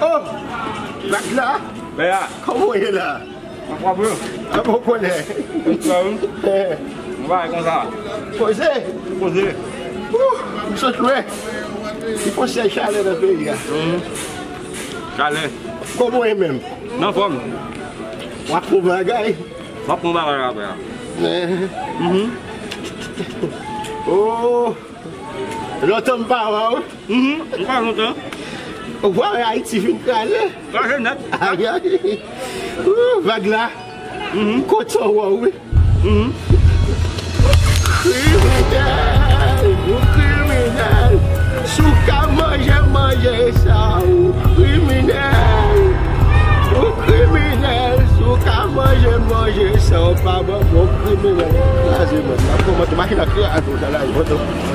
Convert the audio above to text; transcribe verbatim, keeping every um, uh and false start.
Oh! Bagla! Bè a! Kòman w ye la? Mwen frape. A bon konnen. Mwen frape. Mwen pa konsa. Poze. Poze. Ouh, m sot lwen. Li fon syèl chalè nan peyi a. Mhm. Chalè. Kòman w ye menm? Nan fòm. W ap pran bagay. W ap pran bagay apre a. Eh. Mhm. Oh. Lontan m pa wè w. Mhm, m pa lontan. Ou pa wè Ayiti fin kraze? Kraze nèt. Ay, ay. Ooh, vag la. Mhm. Kot sa w wè w, wi. Mhm. Kriminèl, ou kriminèl. Si w ka manje, manje sa, ou kriminèl. Ou kriminèl, si w ka manje, manje sa, ou pa bon, bon kriminèl. Kraze, mwen. N ap kòmanse machin nan kraze, ou sa la, bon.